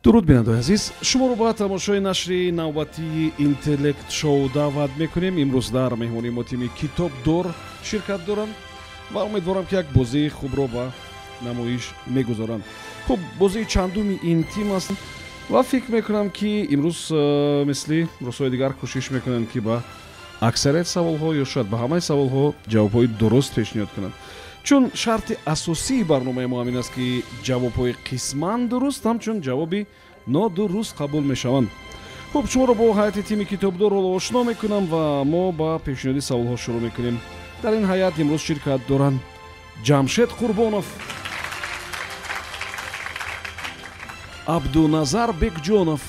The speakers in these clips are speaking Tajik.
Дуруд, бинандаои азиз, шуморо ба тамошои нашри навбатии Интеллект Шоу даъват мекунем. Имрӯз дар меҳмонии мо тими Китобдор ширкат доранд ва умедворам, ки як бозии хубро ба намоиш мегузоранд. Хуб, бозии чандуми ин тим аст ва фикр мекунам, ки имрӯз мисли рӯзҳои дигар кӯшиш мекунанд, ки ба аксарияти саволҳо ё шояд ба ҳамаи саволҳо ҷавобҳои дуруст пешниҳод кунанд, чун шарти асосии барномаи мо ҳамин аст, ки ҷавобҳои қисман дуруст ҳамчун ҷавоби нодуруст қабул мешаванд. Хуб, шуморо бо ҳайати тими Китобдор ҳоло ошно мекунам ва мо ба пешниҳоди саволҳо шурӯъ мекунем. Дар ин ҳайат имрӯз ширкат доранд Ҷамшед Қурбонов, Абдуназар Бекҷонов,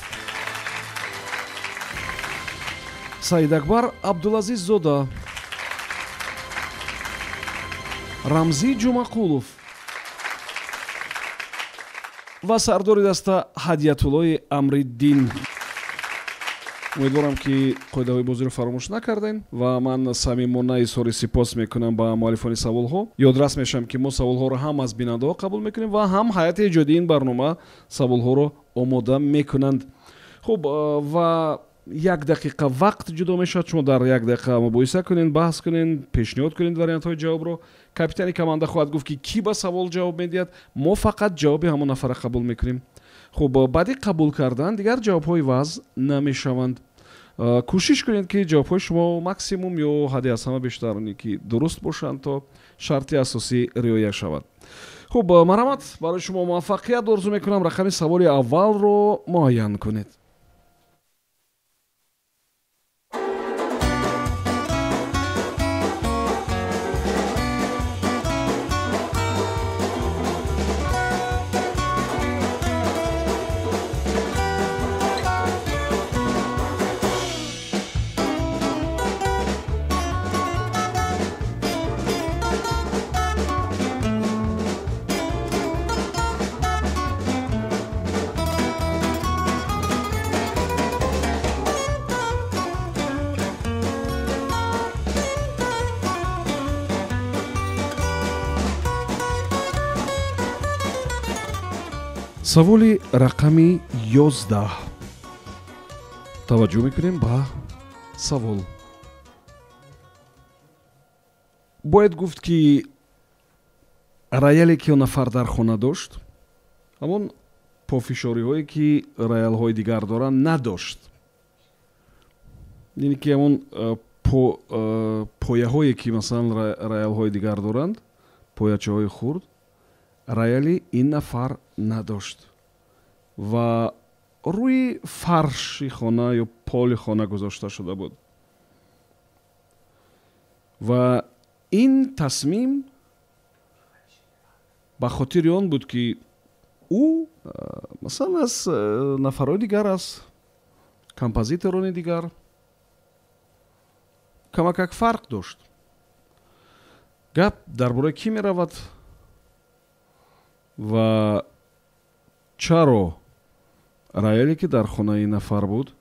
Саидакбар Абдулазиззода, Рамзӣ Ҷумақулов ва сардори даста Ҳадиятуллои Амриддин. Умедворам, ки қоидаҳои бозиро фаромӯш накардем ва ман самимона изҳори сипос мекунам ба муаллифони саволҳо. Ёдрас мешавам, ки мо саволҳоро ҳам аз бинандаҳо қабул мекунем ва ҳам ҳайати эҷодии ин барнома саволҳоро омода мекунанд. Хуб, ва як дақиқа вақт ҷудо мешавад. Шумо дар як дақиқа мубоҳиса кунед, баҳс кунед, пешниҳод кунед вариантҳои ҷавобро. Капитани команда хоҳад гуфт, ки кӣ ба савол ҷавоб медиҳад. Мо фақат ҷавоби ҳамон нафара қабул мекунем. Хуб, баъди қабул кардан дигар ҷавобҳои вазн намешаванд. Кӯшиш кунед, ки ҷавобҳои шумо максимум ё ҳадди аз ҳама бештароне ки дуруст бошанд, то шарти асосӣ риоя шавад. Хуб, марҳамат, барои шумо муваффақият орзу мекунам. Рақами саволи аввалро муайян кунед. Саволи рақами 11. Таваҷҷӯҳ мекунем ба савол. Бояд гуфт, ки рояле, ки он нафар дар хона дошт, ҳамон пофишориҳое, ки роялҳои дигар доранд, надошт, яъне ки ҳамон пояҳое, ки масалан роялҳои дигар доранд, поячаҳои хурд, рояли ин нафар надошт ва рӯи фарши хона ё поли хона гузошта шуда буд. Ва ин тасмим ба хотири он буд, ки ӯ масалан аз нафарҳои дигар, аз композиторони дигар камакак фарқ дошт. Гап дар бораи кӣ меравад ва чаро рояле, ки дар хонаи ин нафар буд,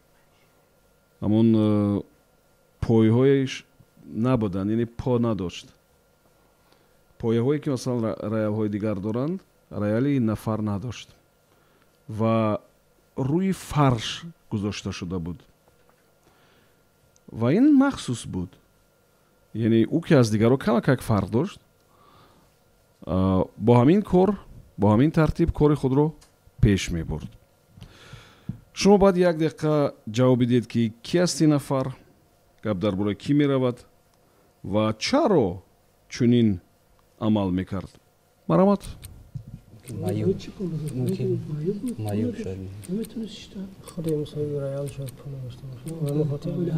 ҳамон пойҳояш набуданд, яъне по надошт? Пояҳое, ки масалан роялҳои дигар доранд, рояли ин нафар надошт ва рӯи фарш гузошта шуда буд ва ин махсус буд, яъне ӯ ки аз дигарро камакак фарқ дошт, бо ҳамин кор, бо ҳамин тартиб кори худро пеш мебурд. Шумо баъд як дақиқа ҷавоб бидиҳед, ки кӣ аст ин нафар, гап дар бораи кӣ меравад ва чаро чунин амал мекард. Марҳамат. Маъюб. Мумкин. Маъюб шояд. Худи мусоиби роял шояд пул надошта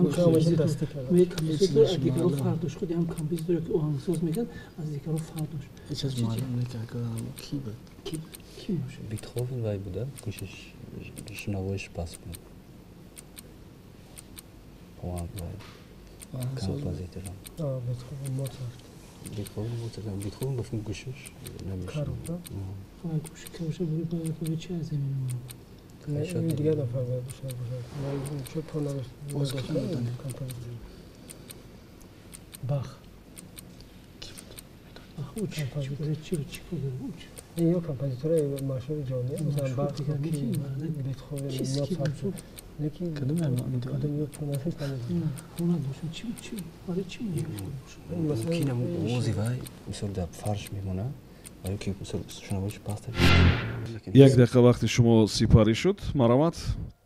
бошад. Дасти кард. Композитор аз дигарон фарқ дошт. Худи ҳам композиторе, ки оҳангсоз мекард, аз дигарон фарқ дошт. Ҳеч аз маълум не, ки кӣ буд. Кӣ бошад? Бетховен вай буда, гӯшиш шунавоиш паст буд. Оҳанг вай. Композитор. Бетховен, Моцарт. Бетховен, Моцарт. Бетховен ба фикр гӯшиш намешунавад. Кар буд? Гӯши кар бошад, барои чӣ аз замин омад? Дигар нафар бояд бошад. Чо по надошт. Боз кӣ медонем? Композитор. Бах. Ё композиторои машҳури ҷаҳонӣ, масалан Бах, Бетховен, Моцарт. Лекин кадом ё пунасиш намедонам. Мумкин ҳамун овози вай мисол дар фарш мемонад, барои ки мисол шунавоиш паст. Як дақиқа вақти шумо сипарӣ шуд. Марҳамат,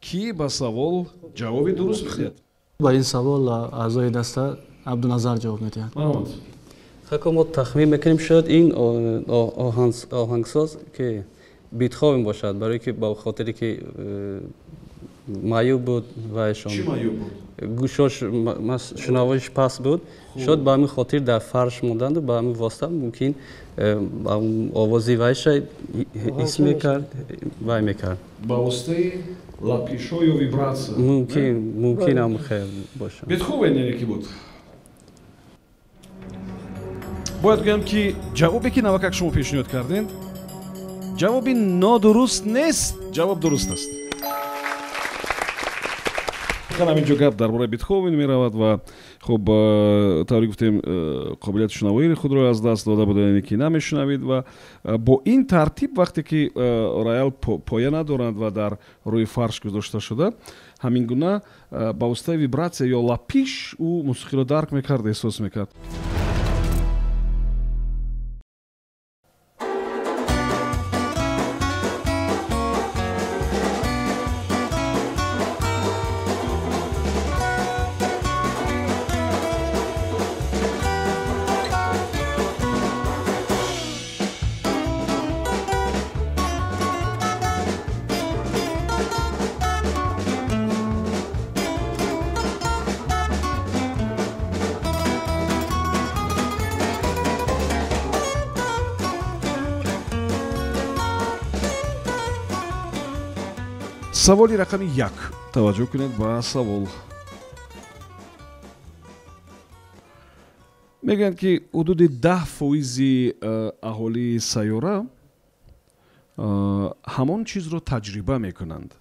кӣ ба савол ҷавоби дуруст медиҳад? Ба ин савол аъзои даста Абдуназар ҷавоб медиҳад. Марҳамат. Хако мо тахмин мекунем, шояд ин оҳангсоз ки Бетховен бошад, барое ки ба хотире ки маъюб буд вайшон. Чӣ маъюб буд? Гӯшош шунавоиш паст буд, шояд ба ҳамин хотир дар фарш монданду ба ҳамин восита мумкин овози вайша ҳис мекард, вай мекард. Ба воситаи лапишҳо ё вибратсия? Мумкин ҳам хел бошад. Бетховен яъне ки буд? Бояд гӯям ки ҷавобе ки навакак шумо пешниҳод кардем, ҷавоби нодуруст нест, ҷавоб дуруст аст. Воқеан ҳамин ҷо гап дар бораи Бетховен меравад ва хуб, тавре гуфтем, қобилияти шунавоии худро аз даст дода буд, яъне ки намешунавид ва бо ин тартиб вақте ки роял поя надоранд ва дар рӯи фарш гузошта шуда, ҳамин гуна ба воситаи вибратсия ё лапиш ӯ мусиқиро дарк мекард, эҳсос мекард. Саволи рақами 1. Таваҷҷӯҳ кунед ба савол. Мегӯянд ки ҳудуди 10% аҳолии сайёра ҳамон чизро таҷриба мекунанд.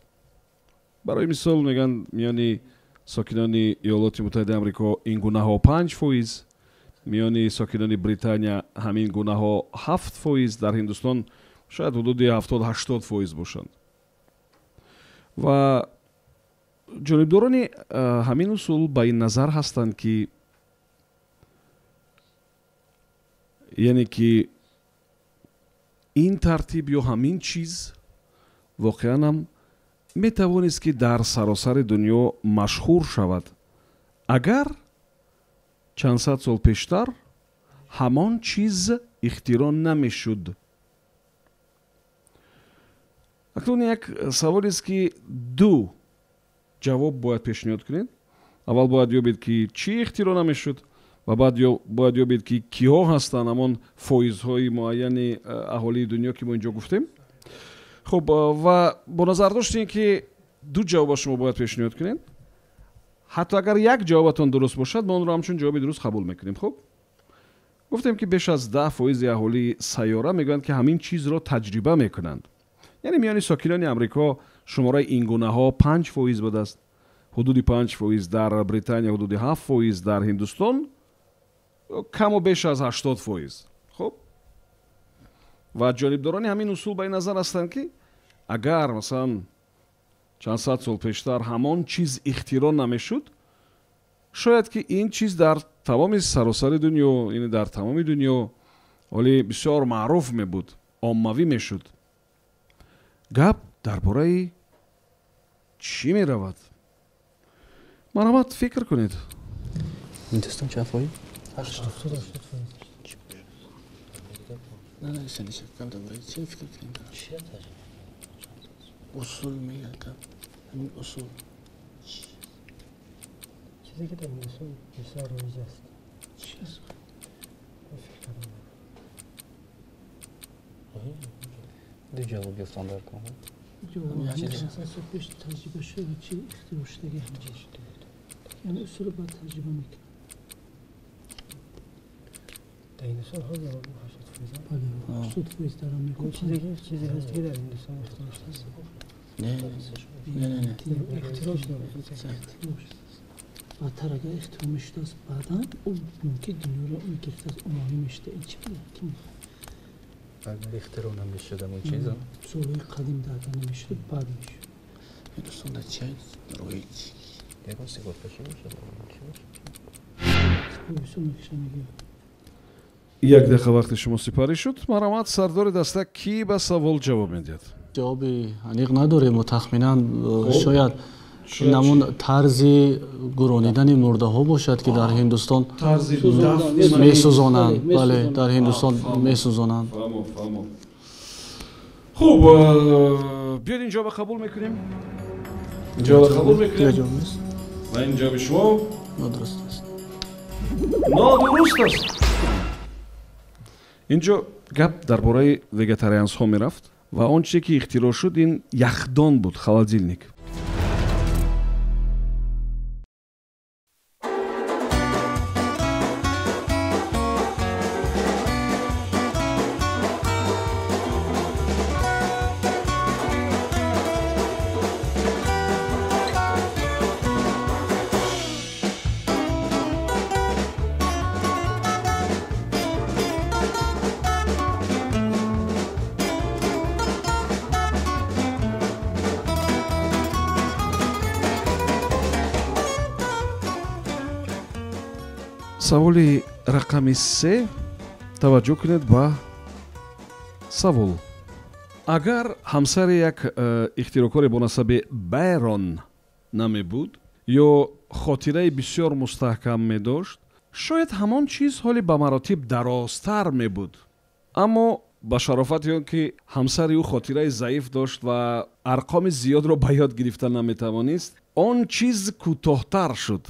Барои мисол мегӯянд миёни сокинони Иёлоти Муттаҳидаи Амрико ин гунаҳо 5%, миёни сокинони Британия ҳамин гунаҳо 7%, дар Ҳиндустон шояд ҳудуди 70-80% бошанд. Ва ҷонибдорони ҳамин усул ба ин назар ҳастанд ки яъне ки ин тартиб ё ҳамин чиз воқеан ҳам метавонист ки дар саросари дунё машҳур шавад, агар чанд сад сол пештар ҳамон чиз ихтироъ намешуд. Акнун як саволест ки ду ҷавоб бояд пешниҳод кунед. Аввал бояд ёбед ки чӣ ихтироъ намешуд ва баъд бояд ёбед ки киҳо ҳастанд ҳамон фоизҳои муайяни аҳолии дунё ки мо инҷо гуфтем. Хуб, ва бо назардошти ин ки ду ҷавоба шумо бояд пешниҳод кунед, ҳатто агар як ҷавобатон дуруст бошад, мо онро ҳамчун ҷавоби дуруст қабул мекунем. Хуб, гуфтем ки беш аз 10% аҳолии сайёра мегӯянд ки ҳамин чизро таҷриба мекунанд. Яъне миёни сокинони Амрико шумораи ин гунаҳо 5% будааст, ҳудуди 5%, дар Британия ҳудуди 7%, дар Ҳиндустон каму беш аз 80%. Хуб, ва ҷонибдорони ҳамин усул ба ин назар ҳастанд ки агар масалан чанд сад сол пештар ҳамон чиз ихтироъ намешуд, шояд ки ин чиз дар тамоми саросари дунё, яъне дар тамоми дунё ҳоле бисёр маъруф мебуд, оммавӣ мешуд. Гап дар бораи чӣ меравад? Марҳамат, фикр кунед. Ҳиндустон чанд фоиз? 70-80%. Усул мегӯяд гап. Ҳамин усул. Чизе ки дар Ҳиндустон бисёр роиҷ аст. Чӣ аст? Фикр кардам. Ду ҷавоб ёфтан дар кон. Пеш таҷриба шуда чӣ ихтироъ шудаги яъне усулро бояд таҷриба мекунад. Дар Ҳиндустон ҳозир 80%. Бале, 80% дар Амрико. Чизе ҳаст ки дар Ҳиндустон ихтироъ шудааст? Не, не, не. Ихтироъ шуда. Баъдтар агар ихтироъ мешудааст, баъдан ӯ мумкин дунёро мегирифтааст, умумӣ мешуда. Ин чӣ буд? Агар ихтироъ намешуд ҳамон чиза? Солҳои қадим да агар намешуд, баъд мешуд. Ҳиндустон дар чи роҳи ягон сигоркашӣ бошад? Бисёр мекашам, мегӯям. Як дақиқа вақти шумо сипарӣ шуд. Марҳамат, сардори даста, кӣ ба савол ҷавоб медиҳад? Ҷавоби аниқ надорем ва тахминан шояд ин ҳамон тарзи гуронидани мурдаҳо бошад, ки дар Ҳиндустон месӯзонанд. Бале, дар Ҳиндустон месӯзонанд. Хуб, биёед ин ҷавоба қабул мекунем. Ин ҷавоба қабул мекунем ва ин ҷавоби шумо нодуруст аст. Нодуруст аст. Инҷо гап дар бораи вегетариансҳо мерафт ва он чизе ки ихтироъ шуд, ин яхдон буд, холодильник. Саволи рақами 3. Таваҷҷӯҳ кунед ба савол. Агар ҳамсари як ихтироъкоре бо насаби Байрон намебуд ё хотираи бисёр мустаҳкам медошт, шояд ҳамон чиз ҳоли ба маротиб дарозтар мебуд. Аммо ба шарофати он ки ҳамсари ӯ хотираи заиф дошт ва арқоми зиёдро ба ёд гирифта наметавонист, он чиз кӯтоҳтар шуд.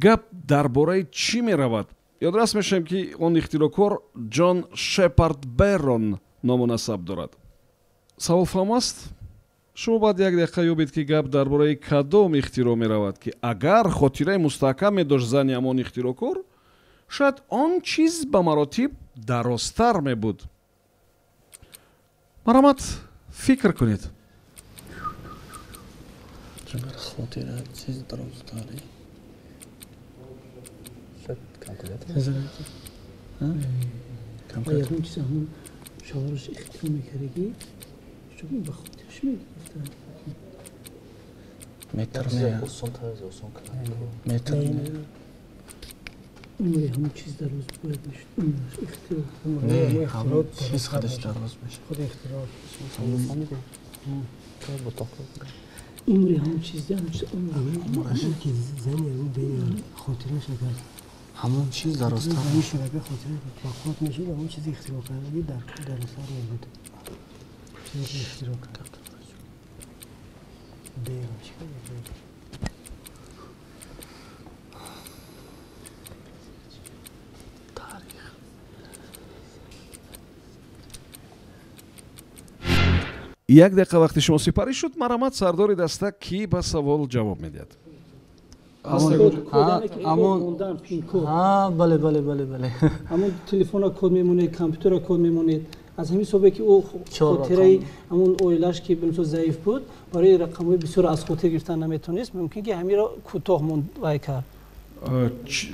Гап дар бораи чӣ меравад? Ёдрас мешавем, ки он ихтироъкор Ҷон Шепард Берон ному насаб дорад. Савол фаҳм аст? Шумо бояд як дақиқа ёбед, ки гап дар бораи кадом ихтироъ меравад, ки агар хотираи мустаҳкам медошт зани ҳамон ихтироъкор, шояд он чиз ба маротиб дарозтар мебуд. Марҳамат, фикр кунед. Хотира чиз дарозтаре? Ягон чиз ҳамон шавҳараш ихтироъ мекардагӣ, чун ба хотираш мегирифта. Метр не. Метр не. Умри ҳамон чиз дароз бояд мешуд. Умраш ихтироъ. Не, ҳамон чиз худаш дароз мешуд. Худ ихтироъ. Умри ҳамон чиз, ҳамон чиз умраш ки зани ҳамон бени хотираш агар ҳамон чиз дарозтар мешуд, агар хотираш бақувват мешуд, ҳамон чизи ихтироъ кардагӣ дарозтар мебуд. Чизе ихтироъ кард. Берон чӣ кард? Тарих. Як дақиқа вақти шумо сипарӣ шуд. Марҳамат, сардори даста, кӣ ба савол ҷавоб медиҳад? Бале, бале, бале, бале. Ҳамон телефона код мемонед, компютера код мемонед. Аз ҳамин ҳисобе ки ӯ хотираи ҳамон оилаш ки бимисол заиф буд, барои рақамҳои бисёр аз хотир гирифтан наметавонист, мумкин ки ҳаминро кӯтоҳ вай кард.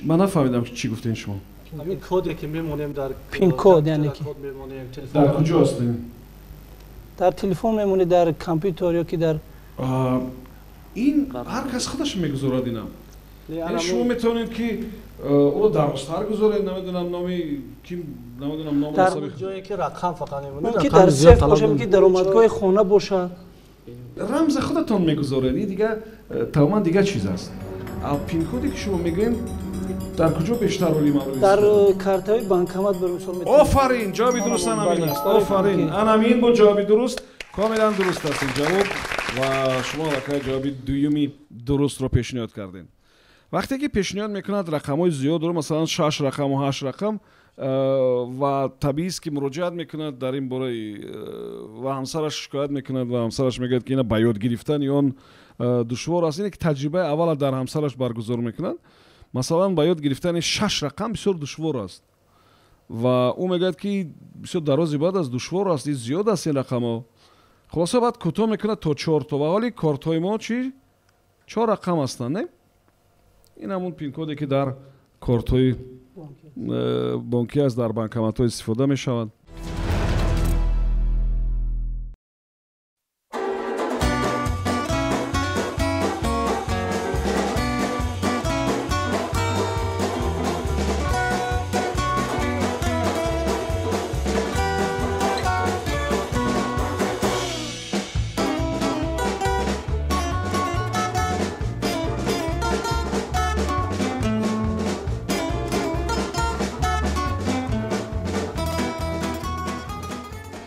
Ман нафаҳмидам, чӣ гуфтем шумо. Ҳамин коде ки мемонем дар пин-код, яъне ки дар куҷо ҳастем? Дар телефон мемонед, дар компютер ё ки дар ин ҳар кас худаш мегузорад инам. Яъне шумо метавонед ки ӯро дарозтар гузоред, намедонам номи ким, намедонам номи дар ҷое ки рақам фақат мемонад, мумкин дар сейф бошад, мумкин даромадгоҳи хона бошад. Рамзи худатон мегузоред, ин дигар тамоман дигар чиз аст. А пин-коде ки шумо мегӯед дар куҷо бештар роли маврид? Дар картаҳои банкомат бар мисол метавонед. Офарин, ҷавоби дуруст ана ҳамин аст. Офарин, ана ҳамин буд ҷавоби дуруст. Комилан дуруст аст ин ҷавоб ва шумо аллакай ҷавоби дуюми дурустро пешниҳод кардед. Вақте ки пешниҳод мекунад рақамҳои зиёдро, масалан 6 рақаму 8 рақам, ва табиист ки муроҷиат мекунад дар ин бораи ва ҳамсараш шикоят мекунад ва ҳамсараш мегӯяд, ки ина ба ёд гирифтани он душвор аст. Ине ки таҷрибаи аввала дар ҳамсараш баргузор мекунад. Масалан, ба ёд гирифтани 6 рақам бисёр душвор аст ва ӯ мегӯяд, ки бисёр дарози баъд аст, душвор аст, ин зиёд аст ин рақамҳо. Хулоса баъд кӯтоҳ мекунад то 4 то ва ҳоли кортҳои мо чӣ? 4 рақам ҳастанд, не? Ин ҳамун пинкоде ки дар кортҳои бонкӣ аст, дар банкоматҳо истифода мешавад.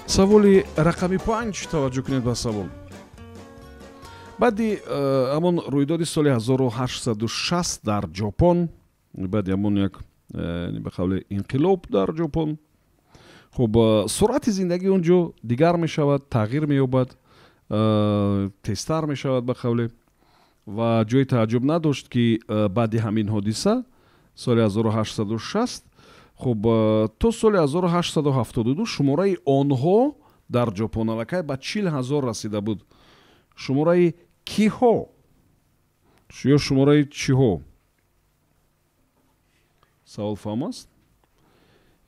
Саволи рақами 5, таваҷҷӯҳ кунед ба савол. Баъди ҳамон рӯйдоди соли 1860 дар Ҷопон, баъди ҳамон як ба қавли инқилоб дар Ҷопон, хуб, суръати зиндагии он ҷо дигар мешавад, тағйир меёбад, тезтар мешавад ба қавле, ва ҷои тааҷҷуб надошт, ки баъди ҳамин ҳодиса соли 1860, хуб, то соли 1872 шумораи онҳо дар Ҷопон аллакай ба 40 ҳазор расида буд. Шумораи киҳо ё шумораи чиҳо? Савол фаҳм аст?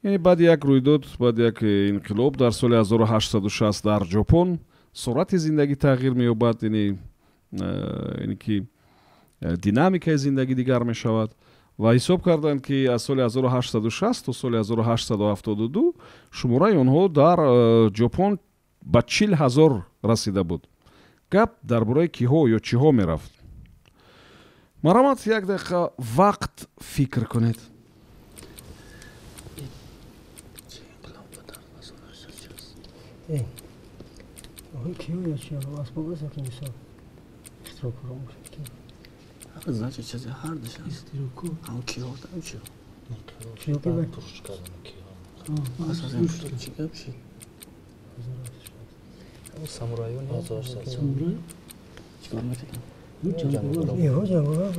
Яъне баъди як рӯйдод, баъди як инқилоб дар соли 1860 дар Ҷопон суръати зиндагӣ тағйир меёбад, яъне ки динамикаи зиндагӣ дигар мешавад. Ва ҳисоб карданд, ки аз соли 1860 то соли 1872 шумораи онҳо дар Ҷопон ба 40 ҳазор расида буд. Гап дар бораи киҳо ё чиҳо мерафт. Марҳамат, як дақиқа вақт фикр кунед. Значит, сейчас я хардыш. А он кио там чё? Кио ки бай? А совсем что чика вообще? Самурайон. Самурай? Чикор мекардам? Его ҷанговар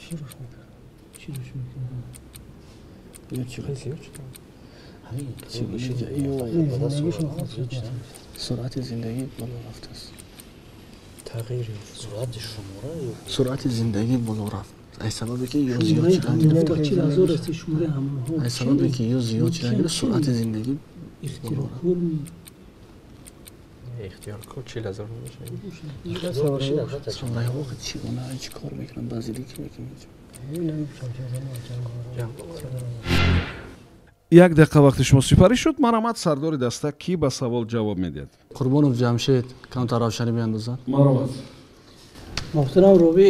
чӣ руш мекард? Чӣ руш мекард? Ё чӣ зиёд шуд? Ҳамин чӣ суръати зиндагӣ боло рафтааст. Тағйир ёфт. Суръати шумора ё суръати зиндагӣ боло рафт. Аз сабабе ки ё зиёд шудан гирифт. 40 ҳазор аст шумораи ҳамонҳо. Аз сабабе ки ё зиёд шудан гирифт, суръати зиндагӣ боло рафт. Ихтиёркор 40 ҳазор мешавад. Самурайҳо чӣ гуна чӣ кор мекунанд? Базилӣ ки мекунанд? Як дақиқа вақти шумо сипарӣ шуд. Марҳамат, сардори даста кӣ ба савол ҷавоб медиҳад? Қурбонов Ҷамшед камтар равшанӣ меандозад. Марҳамат. Муҳтарам робӣ,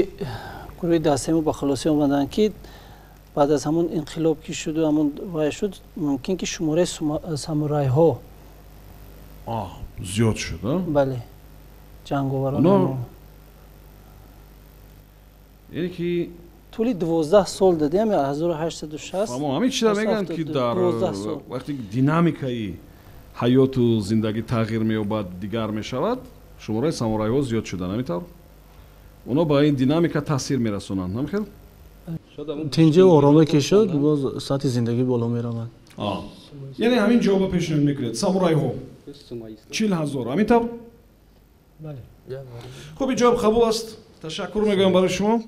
гурӯҳи дастаи мо ба хулосӣ омаданд, ки баъд аз ҳамон инқилоб ки шуду ҳамон вай шуд, мумкин ки шумораи самурайҳо зиёд шуд. Бале, ҷанговарон, яъне ки тӯли 12 сол дадем, 1860. Ҳамин чиза мегӯянд, ки дар вақте динамикаи ҳаёту зиндагӣ тағйир меёбад, дигар мешавад, шумораи самурайҳо зиёд шуданд. Ҳамин тавр онҳо ба ин динамика таъсир мерасонанд. Ҳамин хел тинҷи оромӣ ки шуд, боз сатҳи зиндагӣ боло меравад. Яъне ҳамин ҷавоба пешниҳод мекунед, самурайҳо 40 ҳазор. Ҳамин тавр? Хуб, ин ҷавоб қабул аст. Ташаккур мегӯям барои шумо.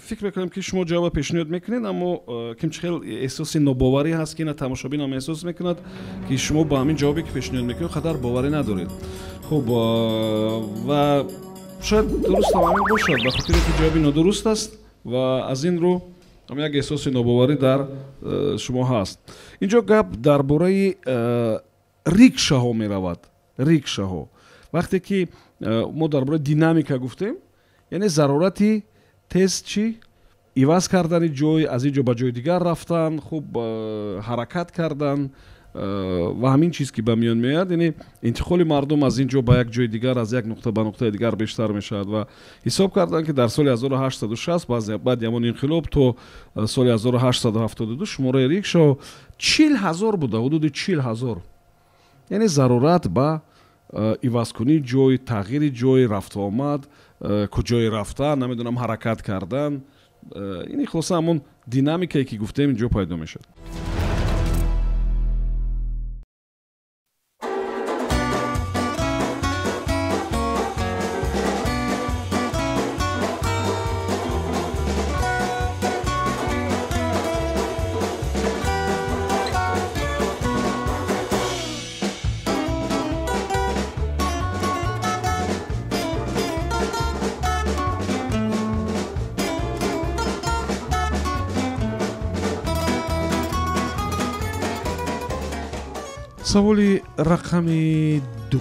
Фикр мекунам, ки шумо ҷавоба пешниҳод мекунед, аммо кимчи хел эҳсоси нобоварӣ ҳаст, ки ина тамошобинам эҳсос мекунад, ки шумо ба ҳамин ҷавобе ки пешниҳод мекунед қадар боварӣ надоред. Хуб, ва шояд дурустам ҳамин бошад, ба хотире ки ҷавоби нодуруст аст ва аз ин рӯ як эҳсоси нобоварӣ дар шумо ҳаст. Инҷо гап дар бораи рикшаҳо меравад. Рикшаҳо. Вақте ки мо дар бораи динамика гуфтем, яъне зарурати тез чӣ иваз кардани ҷой, аз ин ҷо ба ҷои дигар рафтан, хуб, ҳаракат кардан ва ҳамин чиз ки ба миён меояд, яъне интиқоли мардум аз ин ҷо ба як ҷои дигар, аз як нуқта ба нуқтаи дигар бештар мешавад. Ва ҳисоб карданд, ки дар соли 1860 баъди ҳамон инқилоб то соли 1872 шумораи рикшаҳо 40 ҳазор буда, ҳудуди 40 ҳазор. Яъне зарурат ба ивазкунии ҷой, тағйири ҷой, рафтуомад, куҷое рафтан, намедонам, ҳаракат кардан, ин хулоса ҳамон динамикае ки гуфтем инҷо пайдо мешавад. Саволи рақами 2.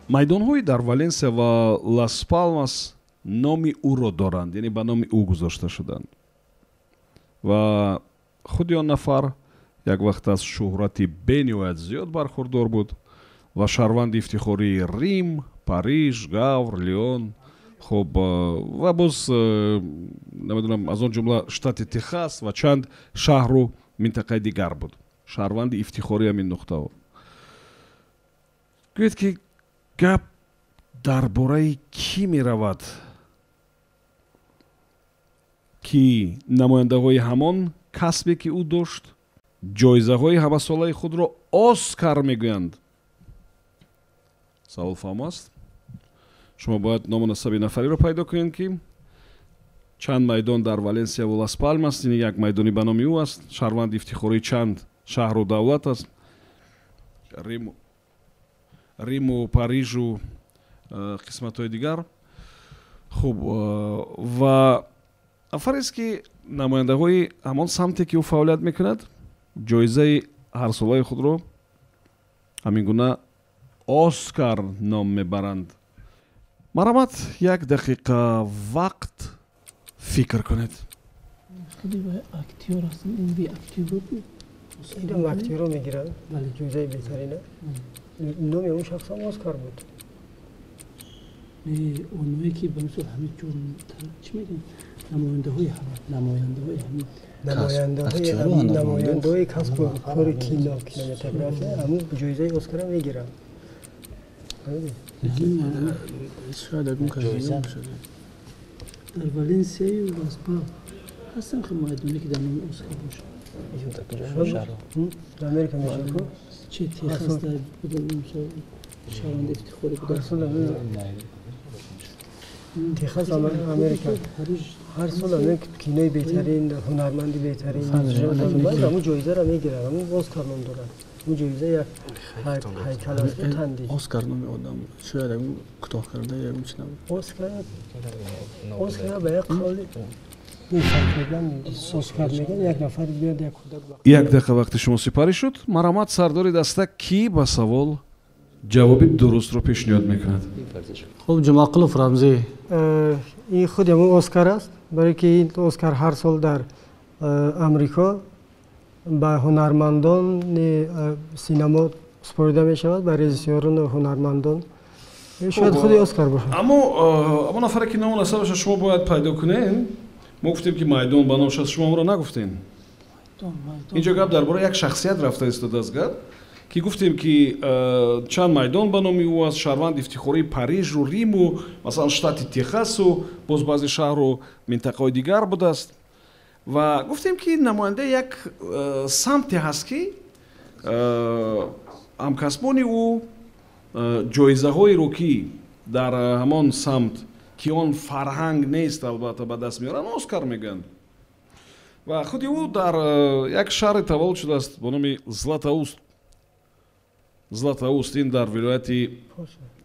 Майдонҳои дар Валенсия ва Лас Палмас номи ӯро доранд, яъне ба номи ӯ гузошта шуданд. Ва худи он нафар як вақт аз шӯҳрати бениҳоят зиёд бархурдор буд ва шаҳрванди ифтихории Рим, Париж, Гавр, Леон, хуб, ва боз намедонам, аз он ҷумла штати Техас ва чанд шаҳру минтақаи дигар буд. Шаҳрванди ифтихории ҳамин нуқтаҳо. Гӯед, ки гап дар бораи кӣ меравад, ки намояндаҳои ҳамон касбе, ки ӯ дошт, ҷоизаҳои ҳамасолаи худро Оскар мегӯянд. Савол фаҳм аст? Шумо бояд ному насаби нафареро пайдо кунед, ки чанд майдон дар Валенсия ва Лас Палмас, ин як майдони ба номи ӯ аст, шаҳрванди ифтихории чанд шаҳру давлат аст, Риму Парижу қисматҳои дигар. Хуб, ва нафарест, ки намояндаҳои ҳамон самте, ки ӯ фаъолият мекунад, ҷоизаи ҳарсолаи худро ҳамин гуна Оскар ном мебаранд. Марҳамат, як дақиқа вақт фикр кунед. Актёр аст, ин би актёр буд. Инам актёрро мегиранд, ҷоизаи беҳтарина. Номи он шахс ҳам Оскар буд. Не, оное ки ба мисол ҳамин ҷур чӣ мегӯянд? Намояндаҳои намояндаҳои ҳамин намояндаҳои касбу кори кино, кинематография ҳамун ҷоизаи Оскарро мегиранд. Шояд ягон казино бошад. Дар Валенсияю Лас Палмас ҳастанд хел майдоне, ки дар номи Оскар бошад. Дар Америка мешавад ку? Чи Техас дар мисол шаҳрванди ифтихорӣ буда. Техас, Америка. Ҳар сол ҳамин кинои беҳтарин, ҳунарманди беҳтарин ҳамун ҷоизаро мегиранд, ҳамун Оскар ном дорад. Ҳамун ҷоиза як ҳайкал аст, танди. Оскар номи одам шояд ягон кӯтоҳ карда ягон чи набуд. Оскар ба як қавли Оскар мегӯянд, як нафар биёд, як кӯдак. Як дақиқа вақти шумо сипарӣ шуд. Марҳамат, сардори даста, кӣ ба савол ҷавоби дурустро пешниҳод мекунад? Хуб, Ҷумъақулов Рамзӣ. Ин худи ҳамун Оскар аст, барое ки ин Оскар ҳар сол дар Амрико ба ҳунармандони синемо супорида мешавад, ба режиссёрону ҳунармандон. Шояд худи Оскар бошад. Аммо аммо нафаре, ки ному насабаша шумо бояд пайдо кунед, мо гуфтем, ки майдон ба номаш аст, шумо онро нагуфтем. Инҷо гап дар бораи як шахсият рафта истодааст, гап ки гуфтем, ки чанд майдон ба номи ӯ аст, шаҳрванди ифтихории Парижу, Риму, масалан штати Техасу, боз баъзе шаҳру минтақаҳои дигар будааст. Ва гуфтем, ки намояндаи як самте ҳаст, ки ҳамкасбони ӯ ҷоизаҳоеро, ки дар ҳамон самт, ки он фарҳанг нест, албатта, ба даст меоранд, Оскар мегӯянд. Ва худи ӯ дар як шаҳре таваллуд шудааст бо номи Златоуст. Златоуст ин дар вилояти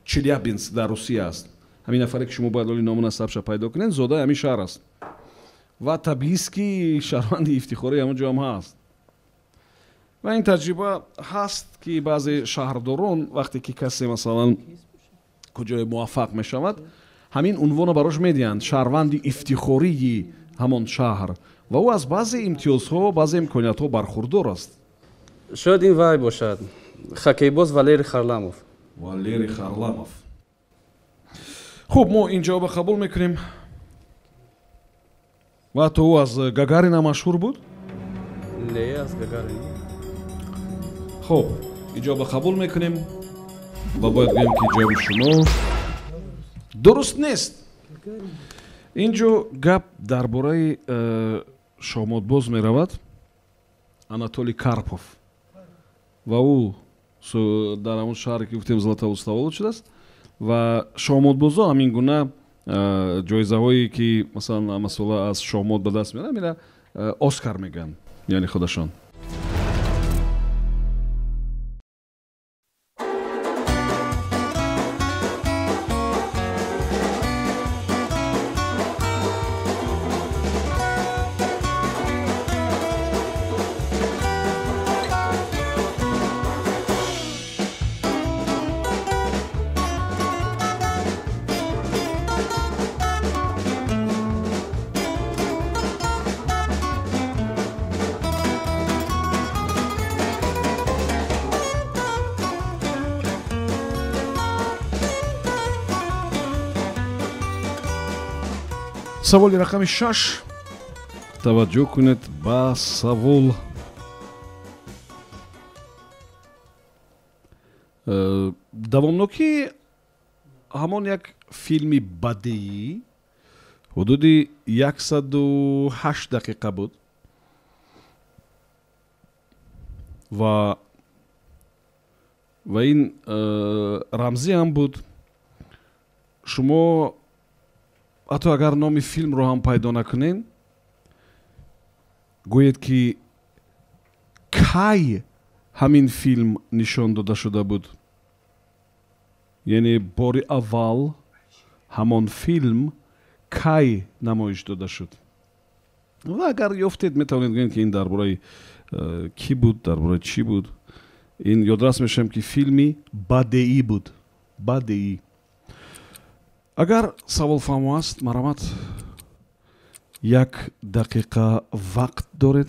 Челябинск дар Русия аст. Ҳамин нафаре, ки шумо бояд оли ному насабша пайдо кунед, зодаи ҳамин шаҳр аст ва табиист, ки шаҳрванди ифтихории ҳамон ҷо ҳам ҳаст. Ва ин таҷриба ҳаст, ки баъзе шаҳрдорон вақте ки касе масалан куҷое муваффақ мешавад, ҳамин унвонро барош медиҳанд, шаҳрванди ифтихории ҳамон шаҳр, ва ӯ аз баъзе имтиёзҳо, баъзе имкониятҳо бархурдор аст. Шояд ин вай бошад, хоккейбоз Валерий Харламов. Валерий Харламов. Хуб, мо ин ҷавобро қабул мекунем. Ва ҳатто ӯ аз Гагарина машҳур буд? Не, аз Гагарин. Хуб, ин ҷавобро қабул мекунем ва бояд гӯем, ки ҷавоби шумо дуруст нест. Ин ҷо гап дар бораи шоҳмотбоз меравад, Анатолий Карпов, ва ӯ дар ҳамон шаҳре, ки гуфтем, Златоуст таваллуд шудааст. Ва шоҳмотбозо ҳамин гуна ҷоизаҳое, ки масалан ҳамасола аз шоҳмот ба даст меоранд, ина Оскар мегӯянд, яъне худашон. Саволи рақами 6. Таваҷҷӯҳ кунед ба савол. Давомнокӣ ҳамон як филми бадеӣ ҳудуди 108 дақиқа буд ва ин рамзӣ ҳам буд. Шумо ҳатто агар номи филмро ҳам пайдо накунед, гӯед ки кай ҳамин филм нишон дода шуда буд. Яъне бори аввал ҳамон филм кай намоиш дода шуд. Ва агар ёфтед, метавонед гӯед ки ин дар бораи кӣ буд, дар бораи чӣ буд. Ин ёдрас мешавем ки филми бадеӣ буд. Бадеӣ. Агар савол фаҳмо аст, марҳамат, 1 дақиқа вақт доред.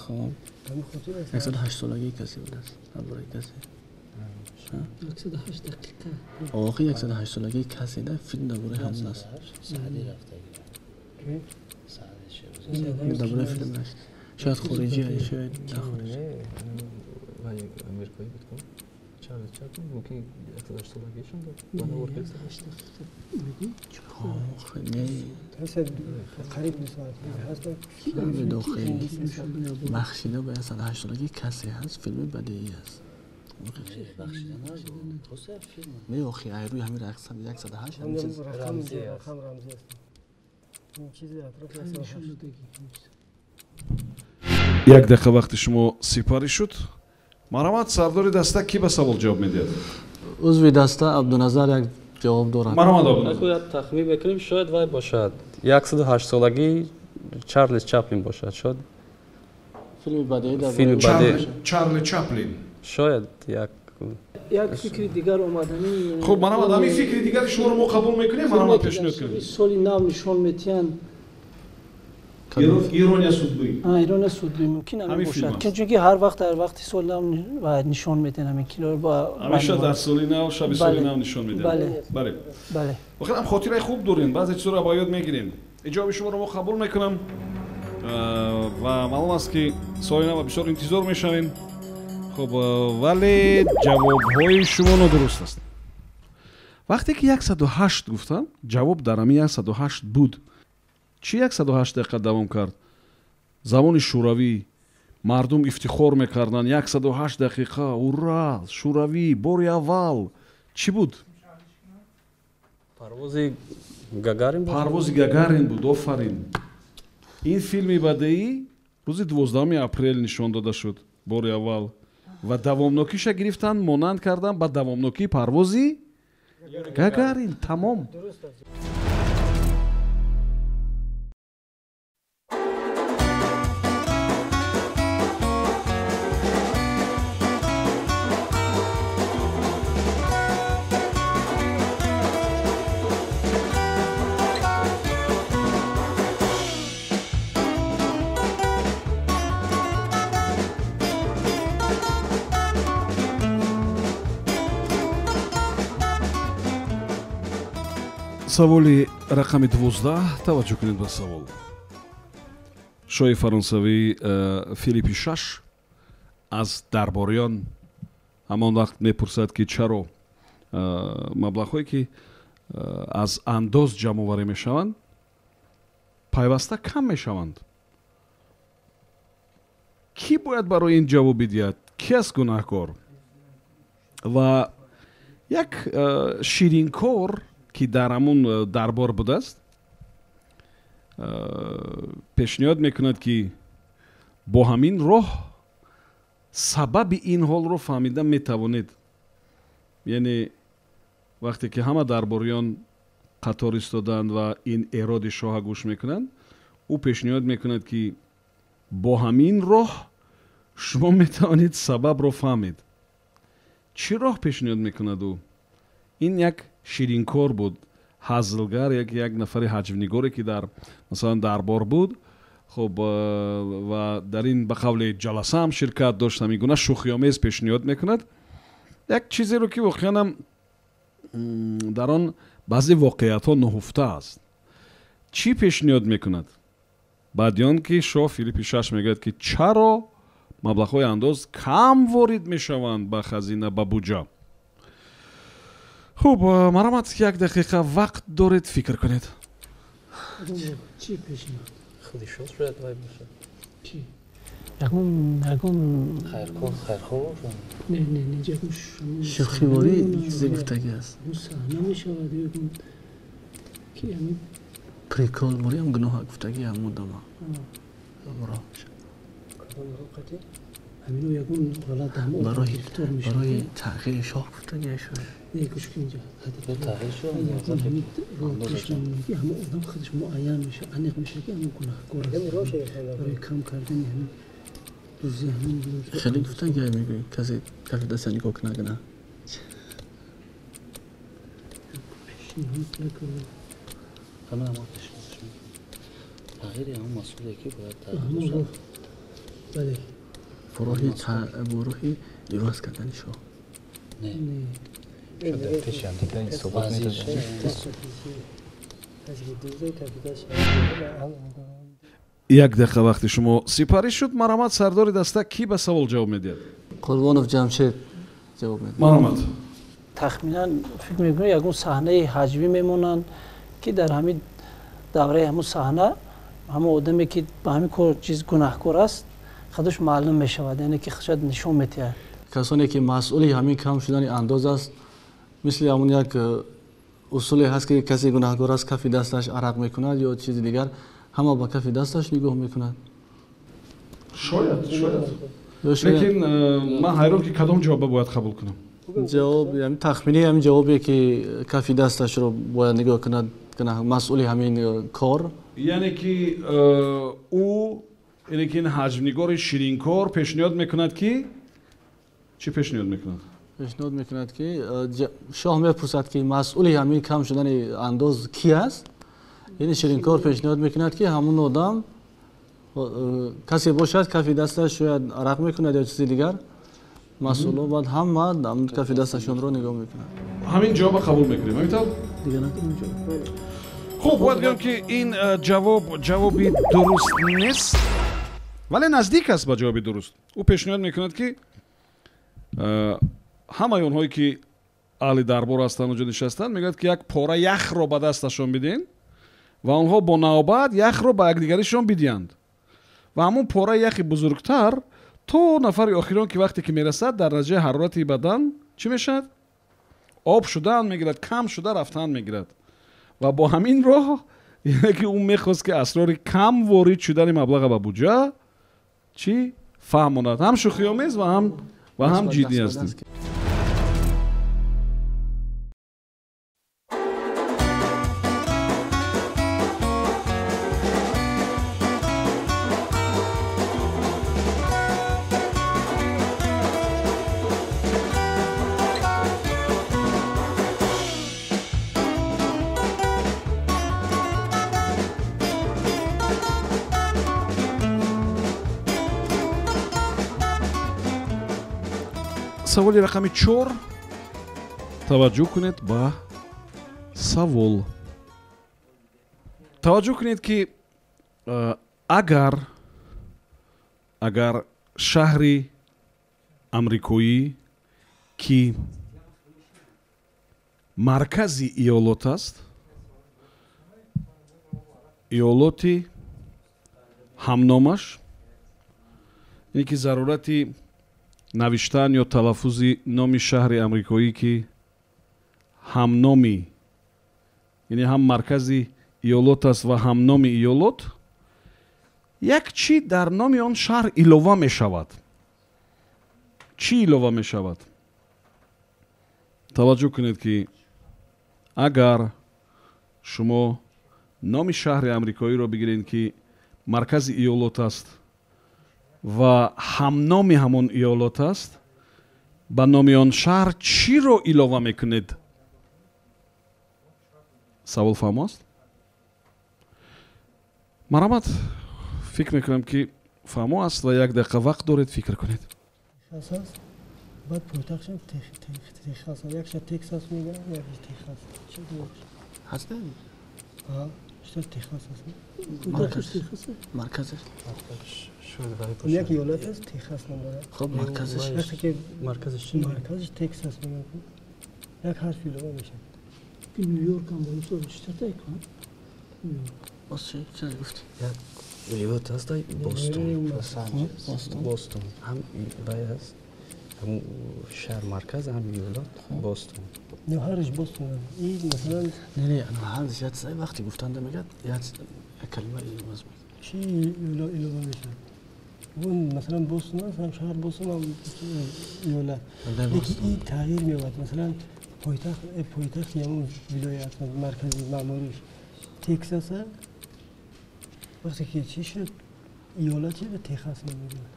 خب 108 солагии касе будааст. Дар касе 108 дақиқа. Охи 108 солагии касе да филм дар бораи ҳамон аст. Дар бораи филм аст. Шояд хориҷӣ, шояд на хориҷӣ. Вай америкоӣ буд ку? Чарли Чаплин мумкин 108 солагиашон буд. Ба навор қариб 2 соат ҳаст. Бахшида ба 108 солагии касе ҳаст, филми бадеӣ аст. Не, охи айрӯи ҳамин 108 ҳамин чиз рамзӣ аст. Ин чизи атрофи 108. 1 дақиқа вақти шумо сипарӣ шуд. Марҳамат, сардори даста кӣ ба савол ҷавоб медиҳад? Узви даста Абдуназар як ҷавоб дорад. Марҳамат, Абдуназар. Як тахмин мекунем, шояд вай бошад. 108 солагии Чарлиз Чаплин бошад. Шояд филми бадеӣ дар Чарли Чаплин. Шояд як фикри дигар омаданӣ. Хуб, марҳамат, ҳамин фикри дигари шуморо мо қабул мекунем, марҳамат пешниҳод кунед. Соли нав нишон метиҳанд. Ирония судбӣ. Ирония судбӣ мумкин ҳамин бошад. Чунки ҳар вақт дар вақти соли нав нишон медиҳанд ҳамин киноро. Ҳамеша дар соли нав, шаби соли нав нишон медиҳанд. Бале. Бале. Охир ҳам хотираи хуб дорем, баъзе чизҳоро ба ёд мегирем. Ҷавоби шуморо мо қабул мекунам ва маълум аст ки соли нав бисёр интизор мешавем. Хуб, вале ҷавобҳои шумо нодуруст аст. Вақте ки 108 гуфтам, ҷавоб дар ҳамин 108 буд. Чӣ 108 дақиқа давом кард? Замони шӯравӣ мардум ифтихор мекарданд. 108 дақиқа, ура, шӯравӣ, бори аввал. Чӣ буд? Парвози Гагарин буд. Парвози Гагарин буд, офарин. Ин филми бадеӣ рӯзи 12 апрел нишон дода шуд бори аввал ва давомнокиша гирифтанд, монанд карданд ба давомнокии парвози Гагарин. Тамом. Саволи рақами 12. Таваҷҷӯҳ кунед ба савол. Шоҳи фаронсавӣ Филиппи VI аз дарбориён ҳамон вақт мепурсад ки чаро маблағҳое ки аз андоз ҷамъоварӣ мешаванд пайваста кам мешаванд. Кӣ бояд барои ин ҷавоб бидиҳад? Кӣ аст гунаҳкор? Ва як ширинкор ки дар ҳамун дарбор будааст пешниҳод мекунад ки бо ҳамин роҳ сабаби ин ҳолро фаҳмида метавонед. Яъне вақте ки ҳама дарбориён қатор истоданд ва ин эроди шоҳа гӯш мекунанд, ӯ пешниҳод мекунад ки бо ҳамин роҳ шумо метавонед сабабро фаҳмед. Чӣ роҳ пешниҳод мекунад ӯ? Ин як ширинкор буд, ҳазлгар, як нафари ҳаҷвнигоре ки дар масалан дарбор буд. Хуб, ва Дар ин ба қавли ҷаласаам ширкат дошт, ҳамин гуна шӯхиомез пешниҳод мекунад як чизеро, ки воқеанам дар он баъзе воқеиятҳо нуҳуфта аст. Чӣ пешниҳод мекунад? Баъди он ки шоҳ Филиппи шаш мегӯяд, ки чаро маблағҳои андоз кам ворид мешаванд ба хазина, ба буҷа. Хуб, марҳамат, як дақиқа вақт доред, фикр кунед. Чӣ пешниҳод? Худи шоҳ шояд вай бошад. Чӣ? Ягон хайрхоҳ бошад? Не, не, не, ягон шӯхиворӣ чизе гуфтагӣ аст. Саҳна мешавад ягон ки ҳамин приколворӣ ҳам гуноҳ гуфтагӣ ҳамун дама. Роҳ мешавад. Ҳамино ягон ҳолат гирифтор мешавад. Барои тағйири шоҳ гуфтагӣ шояд. Не, гӯш кун инҷа. Тағйир шоҳ ҳамон одам худаш муайян мешавад, аниқ мешавад, ки ҳамон гунаҳкор аст. Барои кам кардани ҳамин дуздӣ ҳамин хеле гуфтагӣ мегӯӣ, касе кафи даста нигоҳ накунад. Пешниҳод накунад. Ҳамин ҳамон пешниҳодаш мекунад. Тағйири ҳамон масъуле, ки бояд тағйир шавад. Бале. Ба роҳи иваз кардани шоҳ. Не. Дар пеши ҳамдигар ҳисобот медоданд. Як дақиқа вақти шумо сипарӣ шуд. Марҳамат, сардори даста, кӣ ба савол ҷавоб медиҳад? Қурбонов Ҷамшед ҷавоб медиҳад. Марҳамат. Тахминан фикр мекунам, ягон саҳнаи ҳаҷвӣ мемонанд, ки дар ҳамин давраи ҳамун саҳна ҳамон одаме, ки ба ҳамин кор чиз гунаҳкор аст, худаш маълум мешавад, яъне ки шояд нишон медиҳад. Касоне ки масъули ҳамин кам шудани андоз аст, мисли ҳамун як усуле ҳаст, ки касе гунаҳкор аст, кафи дасташ арақ мекунад ё чизи дигар, ҳама ба кафи дасташ нигоҳ мекунад. Шояд, шояд, лекин ман ҳайрон, ки кадом ҷавоба бояд қабул кунам. Ҷавоб тахминии ҳамин ҷавобе, ки кафи дасташро бояд нигоҳ кунад масъули ҳамин кор. Яъне ки ӯ, яъне ки ин ҳаҷвнигори ширинкор пешниҳод мекунад, ки чӣ пешниҳод мекунад? Пешниҳод мекунад, ки шоҳ мепурсад, ки масъули ҳамин кам шудани андоз кӣ аст. Яъне ширинкор пешниҳод мекунад, ки ҳамун одам касе бошад, кафи дасташ шояд арақ мекунад ё чизи дигар, масъуло баъд ҳама кафи дасташонро нигоҳ мекунад. Ҳамин ҷавоба қабул мекунем, ҳамин тавр? Хуб, бояд гӯям, ки ин ҷавоб ҷавоби дуруст нест, вале наздик аст ба ҷавоби дуруст. Ӯ пешниҳод мекунад, ки ҳамаи онҳое, ки аҳли дарбор ҳастанд, онҷо нишастанд, мегӯяд, ки як пора яхро ба дасташон бидиҳен ва онҳо бо навбат яхро ба якдигаришон бидиҳанд ва ҳамун пораи яхи бузургтар то нафари охирон, ки вақте ки мерасад, дар натиҷаи ҳарорати бадан чӣ мешавад? Об шудан мегирад, кам шуда рафтан мегирад. Ва бо ҳамин роҳ, яъне ки ӯ мехост, ки асрори кам ворид шудани маблаға ба буҷа чӣ фаҳмонад. Ҳам шӯхиомез ва ҳам ҷиддӣ ҳастем. Саволи рақами 4. Таваҷҷӯҳ кунед ба савол, таваҷҷӯҳ кунед, ки агар шаҳри амрикоӣ, ки маркази иёлот аст, иёлоти ҳамномаш, ин ки зарурати навиштан ё талаффузи номи шаҳри амрикоӣ, ки ҳамноми, яъне ҳам маркази иёлот аст ва ҳамноми иёлот, як чӣ дар номи он шаҳр илова мешавад? Чӣ илова мешавад? Таваҷҷӯҳ кунед, ки агар шумо номи шаҳри амрикоиро бигиред, ки маркази иёлот аст ва ҳамноми ҳамон иёлот аст, ба номи он шаҳр чиро илова мекунед? Савол фаҳмо аст? Марҳамат, фикр мекунам, ки фаҳмо аст ва як дақиқа вақт доред, фикр кунед. Баъд пойтахтшам Техас, якша Тексас мегӯянд, якша Техас. Ҳаст? Штат Техас аст. Марказаш? Як иёлат аст, Техас ном дорад. Хоб, марказаш? Марказаш чӣ? Марказаш Тексас мегӯянд. Як ҳарф илова мешавад. Нью-Йорк ҳам бо штат кун. Боз чӣ? Чӣ гуфтӣ? Як иёлат аст, Бостон. Бостон. Ҳам вай аст. Ҳам шаҳр марказ, ҳам иёлат Бостон. Не, ҳарш Бостон. И масалан Не, ҳарш як чиз вақти гуфтанда мегӯяд, як калима илова мешавад. Чӣ илова мешавад? Он масалан Бостон аст, ҳам шаҳр Бостон, ҳам иёлат. Лекин ин тағйир меёбад. Масалан пойтахт ҳамон вилоят, маркази маъмуриш Тексас аст. Вақте ки чӣ шуд, иёлат шуд, Техас мегӯянд.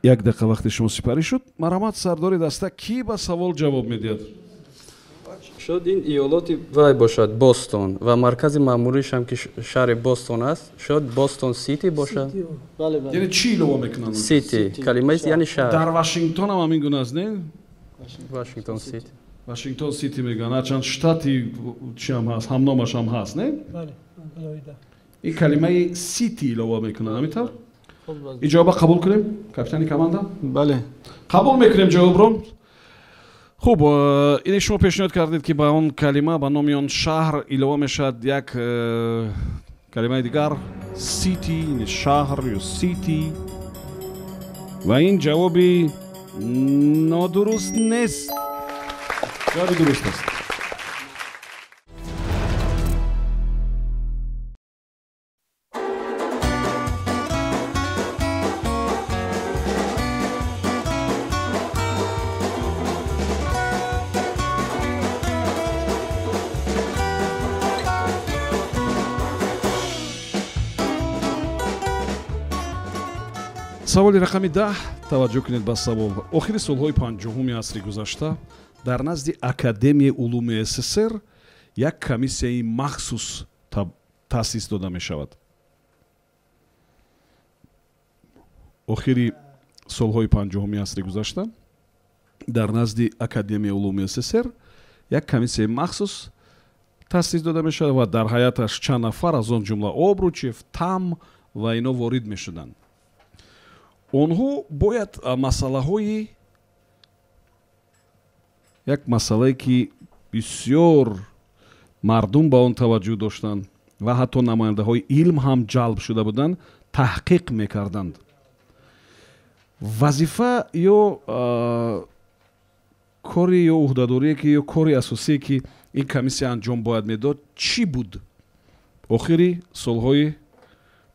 Як дақиқа вақти шумо сипарӣ шуд. Марҳамат, сардори даста, кӣ ба савол ҷавоб медиҳад? Шояд ин иёлоти вай бошад, Бостон, ва маркази маъмуришам ки шаҳри Бостон аст, шояд Бостон Сити бошад. Яъне чӣ илова мекунанд? Сити калимаи яъне шаҳр. Дар Вашингтон ҳам ҳамин гуна аст, не? Вашингтон Сити. Вашингтон Сити мегӯянд, ҳарчанд штати чиам ҳаст, ҳамномаш ҳам ҳаст, не? Бале, алоҳида. Ин калимаи сити илова мекунанд, ҳамин тавр? Ин ҷавоба қабул кунем, капитани команда? Бале. Қабул мекунем ҷавобро. Хуб, ине шумо пешниҳод кардед, ки ба он калима, ба номи он шаҳр илова мешавад як калимаи дигар, сити, шаҳр ё сити. Ва ин ҷавоби нодуруст нест. Ҷавоби дуруст аст. Саволи рақами 10. Таваҷҷӯҳ кунед ба савол. Охири солҳои 50-уми асри гузашта дар назди Академияи улуми СССР як комиссияи махсус таъсис дода мешавад. Охири солҳои 50-уми асри гузашта дар назди Академияи улуми СССР як комиссияи махсус таъсис дода мешавад ва дар ҳаяташ чанд нафар, аз он ҷумла Обручев, Там ва ино ворид мешуданд. Онҳо бояд масъалаҳои як масъалае, ки бисёр мардум ба он таваҷҷӯҳ доштанд ва ҳатто намояндаҳои илм ҳам ҷалб шуда буданд, таҳқиқ мекарданд. Вазифа ё кори ё ӯҳдадорие ки ё кори асосие ки ин комиссия анҷом бояд медод чӣ буд? Охири солҳои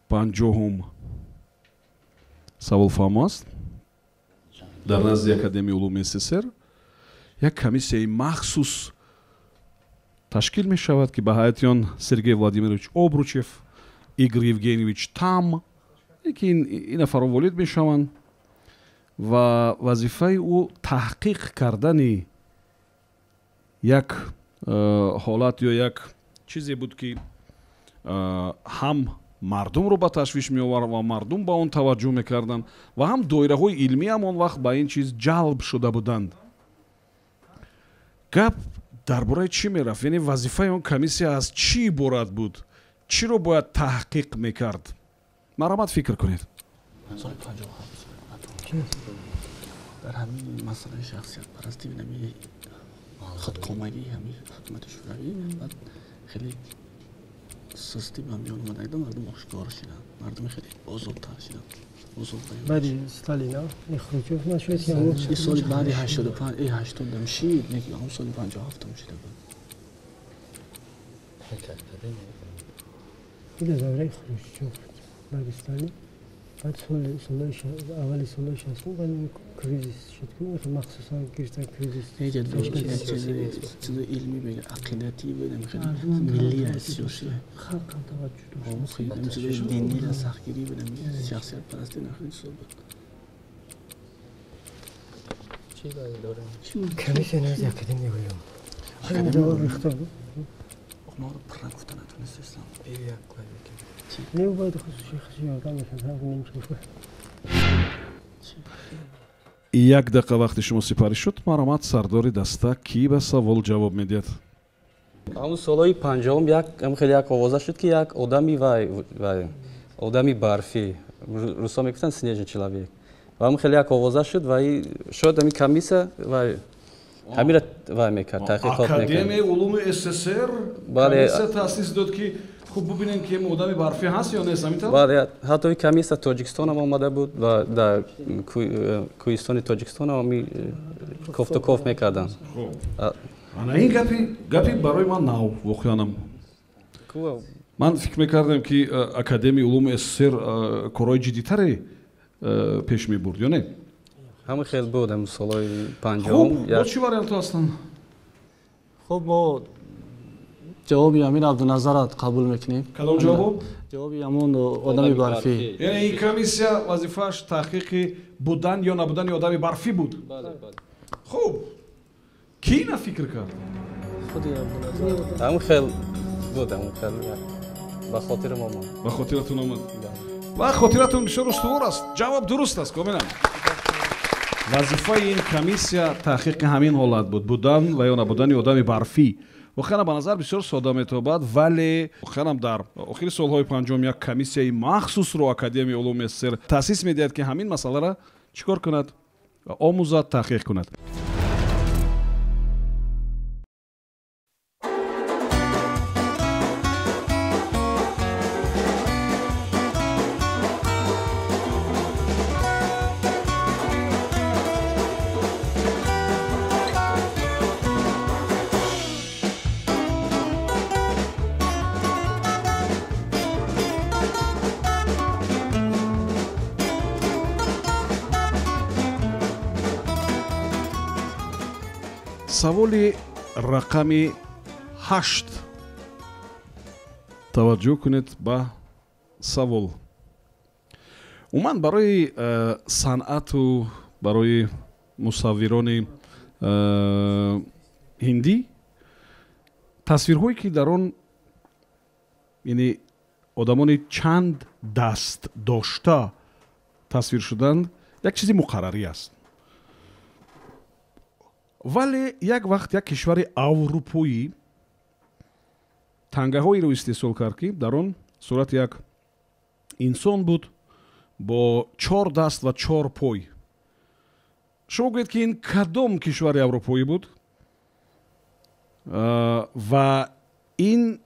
50-ум. Савол фаҳмо аст? Дар назди Академияи улуми СССР як комиссияи махсус ташкил мешавад, ки ба ҳайати он Сергей Владимирович Обручев, Игорь Евгеньевич Там, ки ин нафарҳо ворид мешаванд ва вазифаи ӯ таҳқиқ кардани як ҳолат ё як чизе буд, ки ҳам мардумро ба ташвиш меовард ва мардум ба он таваҷҷӯҳ мекарданд ва ҳам доираҳои илмӣ ҳам он вақт ба ин чиз ҷалб шуда буданд. Гап дар бораи чӣ мерафт? Яъне вазифаи он комиссия аз чӣ иборат буд? Чиро бояд таҳқиқ мекард? Марҳамат, фикр кунед. Соли 57 дар ҳамин масъалаи шахсиятпарастӣ, худкомагии ҳамин ҳукумати шӯравӣ баъд хеле сустӣ ба миён омада, мардум ошкор шуданд, мардум хеле озодтар шуданд. Баъди Сталин, Хрущев нашуд. Ин соли баъди 85, 80 шид, не, ҳам соли 57 шуда буд. Худи давраи Хрущев буд, баъди Сталин. Баъд аввали солҳои 60 баъд кризис шуд, ки махсусан гирифтан кризис. Чизи илмӣ бега, ақидатӣ бега, миллӣ аст, сиёсӣ. Халқ ҳам таваҷҷӯҳ дошт. Чизи динӣ ра сахтгирӣ бега, шахсиятпарастӣ нахеле чизо буд. Комиссия назди Академияи улум. Ҷавоб рехта буд. Мо пурра гуфта натонистем. Не бояд хусуси ёрдам мекардам. Як дақиқа вақти шумо сипарӣ шуд. Марҳамат, сардори даста, кӣ ба савол ҷавоб медиҳад? Ҳамун солҳои 50-ум як хеле як овоза шуд, ки як одами вай одами барфӣ, русо мегуфтанд снежный человек, ва ҳамун хеле як овоза шуд ва шояд ҳамин комиссия вай ҳамира вай мекард, таҳқиқот мекард. Академияи улуми СССР комиссия таъсис дод, ки хуб бубинем, ки одами барфӣ ҳаст ё нест, ҳамин тавр? Бале, ҳатто ин комиссия Тоҷикистонам омада буд ва дар кӯҳистони Тоҷикистонам ҳами кофтукоф мекарданд. Ана ин гапи барои ман нав, воқеанам. Ман фикр мекардам, ки Академияи улуми СССР корҳои ҷиддитаре пеш мебурд, ё не? Ҳамин хел буд ҳамин солҳои 50-ум. Хуб, бо чӣ вариантҳо ҳастанд? Хуб, мо ҷавоби ҳамин Абдуназарро қабул мекунем. Кадом ҷавоб? Ҷавоби ҳамон одами барфӣ. Яъне ин комиссия вазифааш таҳқиқи будан ё набудани одами барфӣ буд? Хуб, кӣ ина фикр кард? Худи Абдуназар. Ҳамин хел буд, ҳамин хел ба хотирам омад. Ба хотиратон омад? Ва хотиратон бисёр устувор аст. Ҷавоб дуруст аст, комилан. Вазифаи ин комиссия таҳқиқи ҳамин ҳолат буд, будан ва ё набудани одами барфӣ. Воқеан ба назар бисёр сода метобад, вале воқеанам дар охири солҳои 50-ум як комиссияи махсусро Академияи улуми СССР таъсис медиҳад, ки ҳамин масъаларо чӣ кор кунад? Омӯзад, таҳқиқ кунад. Саволи рақами 8. Таваҷҷӯҳ кунед ба савол. Умуман барои санъату барои мусаввирони ҳиндӣ тасвирҳое, ки дар он яъне одамони чанд даст дошта тасвир шуданд, як чизи муқаррарӣ аст. Вале як вақт як кишвари аврупоӣ тангаҳоеро истеҳсол кард, ки дар он сурати як инсон буд бо 4 даст ва 4 пой. Шумо гӯед, ки ин кадом кишвари аврупоӣ буд ва ин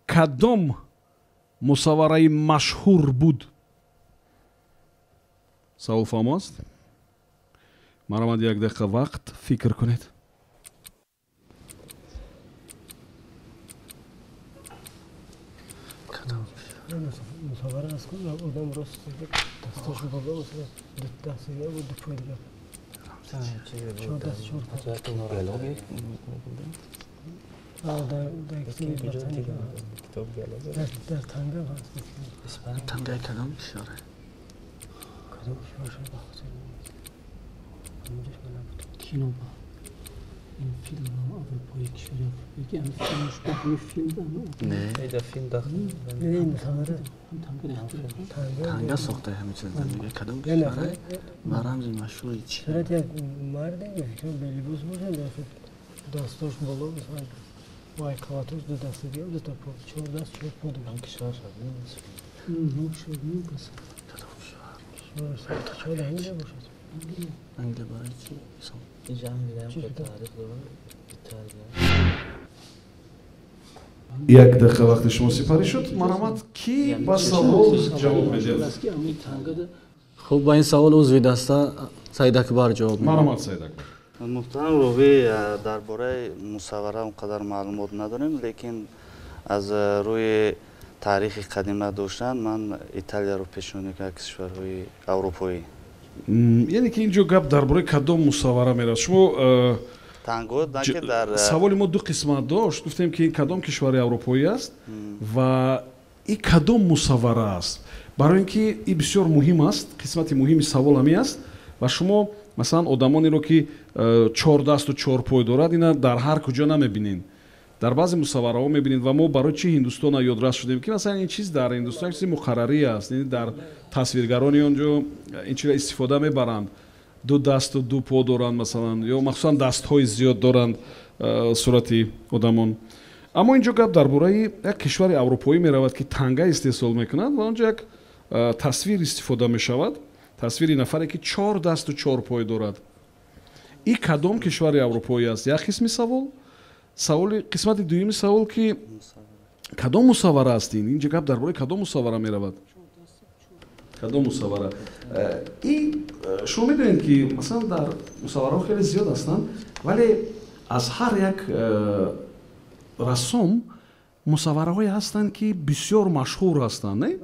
кадом мусаввараи машҳур буд? Савол фаҳмо аст? Марҳамат, як дақиқа вақт фикр кунед. Мусаввара аст, одам рост дасташ боло, масалан ду даст ду пой дигар. 4 даст 4 пой. Дар танга ҳаст. Тангаи кадом кишваре? Кадом кишвар шуд ба хотир кино ба ин филм аврупои, кишвари аврупоӣ, ки ҳамин филмш ба ҳамин филм. Не, дар филм дахл. Танга сохтаи ҳамин чиз мега кадом кишваре ба рамзи машҳури чи? Сурати як марде белибос бошад, дастош боло, масалан вай қаватош ду дасти дигар, ду та по, 4 даст 4 по дигар. Кишвар шуд. Кадом кишвар? Шояд Англия бошад. Англия барои чи? Инҷа Англия ҳам таърих дорад, Италия. Як дақиқа вақти шумо сипарӣ шуд. Марҳамат, кӣ ба савол ҷавоб медиҳад? Хуб, ба ин савол узви даста Саид Акбар ҷавоб медиҳад. Марҳамат, Саид Акбар. Муҳтарам ровӣ, дар бораи мусаввара он қадар маълумот надорем, лекин аз рӯи таърихи қадима доштан ман Италияро пешниҳод мекунам, кишварҳои аврупоӣ. Яъне ки ин ҷо гап дар бораи кадом мусаввара меравад? Шумо танго ки дар саволи мо ду қисмат дошт. Гуфтем, ки ин кадом кишвари аврупоӣ аст ва ин кадом мусаввара аст. Барои ин ки ин бисёр муҳим аст, қисмати муҳими савол ҳамин аст. Ва шумо масалан одамонеро, ки 4 дасту 4 пой дорад, ина дар ҳар куҷо намебинед. Дар баъзе мусаввараҳо мебинед, ва мо барои чӣ Ҳиндустона ёдрас шудем, ки масалан ин чиз дар Ҳиндустон як чизи муқаррарӣ аст, дар тасвиргарони он ҷо ин чизро истифода мебаранд. Ду дасту ду по доранд масалан, ё махсусан дастҳои зиёд доранд сурати одамон. Аммо ин ҷо гап дар бораи як кишвари аврупоӣ меравад, ки танга истеҳсол мекунад ва он ҷо як тасвир истифода мешавад, тасвири нафаре, ки чор дасту чор пой дорад. И кадом кишвари аврупоӣ аст? Як қисми савол. Саволи қисмати дуюми савол, ки кадом мусаввара аст ин? Инҷо гап дар бораи кадом мусаввара меравад? Кадом мусаввара? И шумо медонед, ки масалан дар мусаввараҳо хеле зиёд ҳастанд, вале аз ҳар як рассом мусаввараҳое ҳастанд, ки бисёр машҳур ҳастанд, не?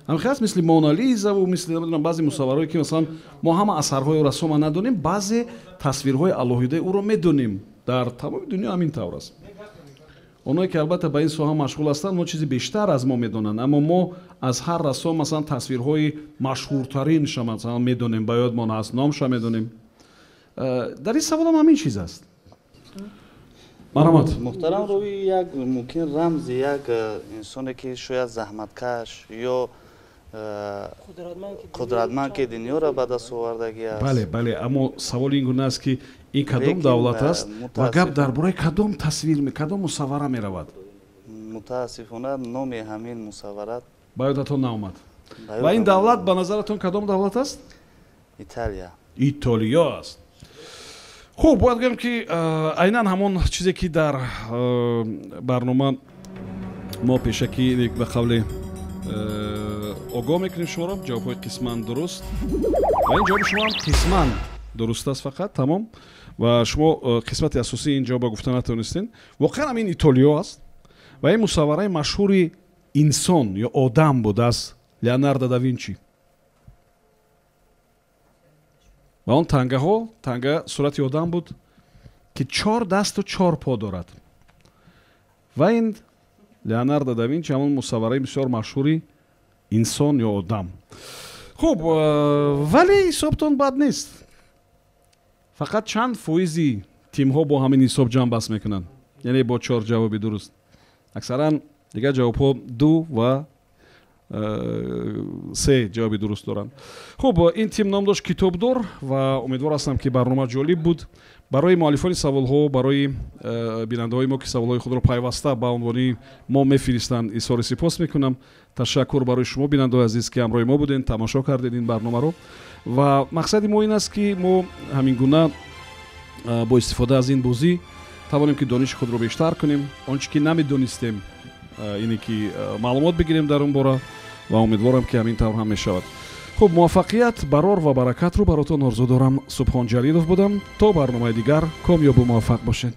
Ҳамхел аст, мисли Мона Лизаву мисли баъзе мусаввараҳое, ки масалан мо ҳама асарҳои рассома надонем, баъзе тасвирҳои алоҳидаи ӯро медонем. Дар тамоми дунё ҳамин тавр аст. Оное ки албатта ба ин соҳа машғул ҳастанд, мо чизи бештар аз мо медонанд, аммо мо аз ҳар рассом масалан тасвирҳои машҳуртаринша масалан медонем, ба ёдмон ҳаст, номша медонем. Дар ин саволам ҳамин чиз аст. Марҳамат. Муҳтарам ровӣ, як мумкин рамзи як инсоне, ки шояд заҳматкаш ё қудратманд, ки дунёро ба даст овардагӣ аст. Бале, бале, аммо савол ин гуна аст, ки ин кадом давлат аст ва гап дар бораи кадом тасвир, кадом мусаввара меравад? Мутаассифона, номи ҳамин мусаввара ба ёдатон наомад. Ва ин давлат ба назаратон кадом давлат аст? Италия. Итолиё аст. Хуб, бояд гӯям, ки айнан ҳамон чизе, ки дар барнома мо пешакӣ ба қавле огоҳ мекунем шуморо, ҷавобҳои қисман дуруст, ва ин ҷавоби шумо ҳам қисман дуруст аст фақат, тамом. Ва шумо қисмати асосии ин ҷавоба гуфта натавонистед. Воқеан ҳам ин Итолиё аст ва ин мусаввараи машҳури инсон ё одам буд аз Леонардо да Винчи. Ва он тангаҳо, танга сурати одам буд, ки чор дасту чор по дорад. Ва ин Леонардо да Винчи, ҳамон мусаввараи бисёр машҳури инсон ё одам. Хуб, вале ҳисобтон бад нест. Фақат чанд фоизи тимҳо бо ҳамин ҳисоб ҷамъбаст мекунанд, яъне бо чор ҷавоби дуруст? Аксаран дигар ҷавобҳо ду ва се ҷавоби дуруст доранд. Хуб, ин тим ном дошт Китобдор, ва умедвор ҳастам, ки барнома ҷолиб буд барои муаллифони саволҳо, барои бинандаҳои мо, ки саволҳои худро пайваста ба унвони мо мефиристанд, изҳори сипос мекунам. Ташаккур барои шумо, бинандаҳои азиз, ки ҳамроҳи мо будем, тамошо кардед ин барномаро. Ва мақсади мо ин аст, ки мо ҳамин гуна бо истифода аз ин бозӣ тавонем, ки дониши худро бештар кунем, он чӣ ки намедонистем, ине ки маълумот бигирем дар он бора, ва умедворам, ки ҳамин тавр ҳам мешавад. Хуб, муваффақият, барор ва баракатро баротон орзу дорам. Субҳон Ҷалилов будам. То барномаи дигар комёбу муваффақ бошед.